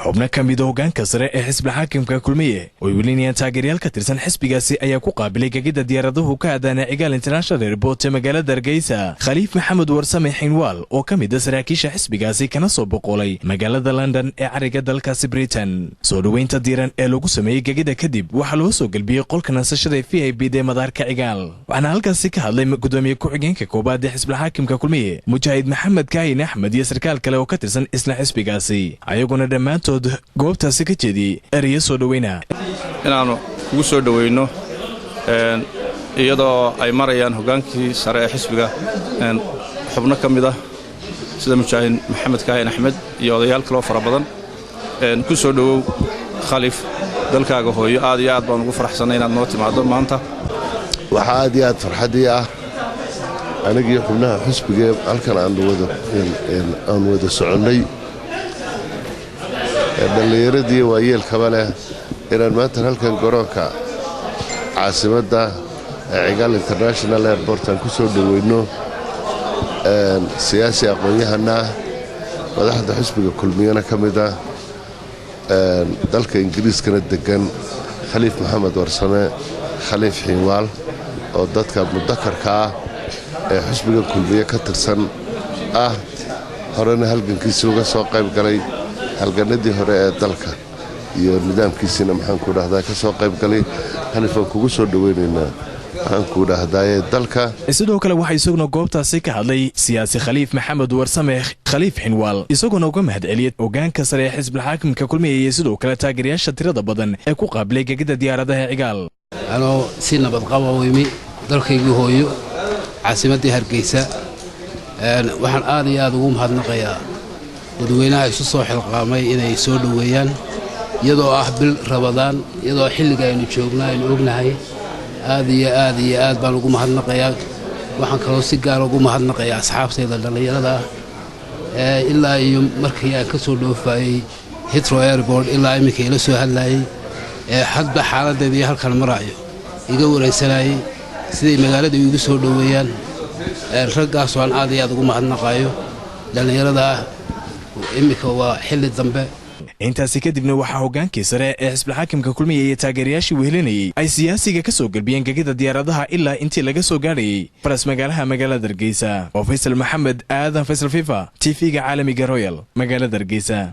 Xubno ka mida hoggaanka sare ee xisbi xaakimka Kulmiye oo ay welinayaan taageeryaal ka tirsan xisbigaasi ayaa ku qaabilay gegida diyaaraduhu ka aadaana Cigaal International Airport ee magaalada Hargeysa Khaliif Maxamed Warsame Xinwaal, oo ka mid a saraakiisha xisbigaasi, kana soo boqolay magaalada London ee cariga dalkaasi Britain. Soo dhoweynta diiran ee lagu sameeyey gegida kadib, waxaa loo soo gelbiyey qolka nasashada VIP da ee madaarka Cigaal, waxaana halkaasi ka hadlay gudoomiye ku-xigeenka koowaad ee xisbilxaakimka Kulmiye, Mujaahid Maxamed Kaahin Axmed, iyo sarkaal kale oo ka tirsan isla xisbigaasi, ayaguna dhammaantood goobtaasi ka jeediyey ereyo soo dhoweyna. Inaannu kugu soo dhoweyno iyadoo ay marayaan hoggaankii sare ee xisbiga xubno ka mid ah, sida Mujaahid Maxamed Kaahin Axmed iyo odayaal kaloo fara badan. Ku soo dhowow, Khaliif, dalkaaga hooyo. Aad iyo aad baan ugu faraxsannay inaad noo timaaddo maanta. Waxaa aad iyo aad farxaddii ah anigii xubnaha xisbigee halkan aan wada soconnay, dhallinyaradii waayeelkaba leh, inaan maanta halkan garoonka caasimadda ee Cigaal International Airport aan ku soo dhoweynno siyaasi aqoon-yahanna ah, madaxda xisbiga Kulmiyana ka mid ah, dalka Ingiriiskana deggan, Khaliif Maxamed Warsame, Khaliif Xiinwaal, oo dadka mudakarka ah ee xisbiga Kulmiye ka tirsan ah, horena halgankiisii uga soo qayb galay, halgannadii hore ee dalka iyo nidaamkiisiina, maxaanku dhahdaa, ka soo qayb galay. Khaliif, waan kugu soo dhoweynaynaa, maxaanku dhahdaaye, dalka. Sidoo kale waxaa isaguna goobtaasi ka hadlay siyaasi Khaliif Maxamed Warsame, Khaliif Xinwaal, isagoona uga mahad celiyey hogaanka sare ee xisbilxaakimka Kulmiya iyo sidoo kale taageerayaasha tirada badan ee ku qaabilay gegida diyaaradaha Cigaal. Anoo si nabadqaba u imi dalkaygii hooyo, caasimaddii Hargeysa, waxaan aad iyo aad ugu mahadnaqayaa dadweynaha isu soo xilqaamay inay soo dhoweeyaan, iyadoo ah bil Ramadaan, iyadoo xilliga aynu joogno aynu ognahay. Aad iyo aad iyo aad baan ugu mahadnaqayaa. Waxaan kaloo si gaara ugu mahadnaqayaa asxaabtayda dhallinyarada ah ee ilaa iyo markii aan ka soo dhoofayey Heathrow Airport ilaa iminka ila soo hadlayey, ee hadba xaaladdeeda iyo halkan maraayo iga waraysanayey, siday magaalada iigu soo dhoweeyaan. Raggaasoo aan aad iyo aad ugu mahadnaqayo, dhallinyarada ah. Iminka waa xilli dambe. Intaasi kadibna waxaa hoggaankii sare ee xisbilxaakimka Kulmiya iyo taageerayaashii wehelinayey ay siyaasiga ka soo gelbiyeen gegida diyaaradaha ilaa intii laga soo gaadhayey faras magaalaha magaalada Hargeysa. Oo Faysal Maxamed Aadan, Faysal Fifa, TV-ga caalamiga Royal, magaalada Hargeysa.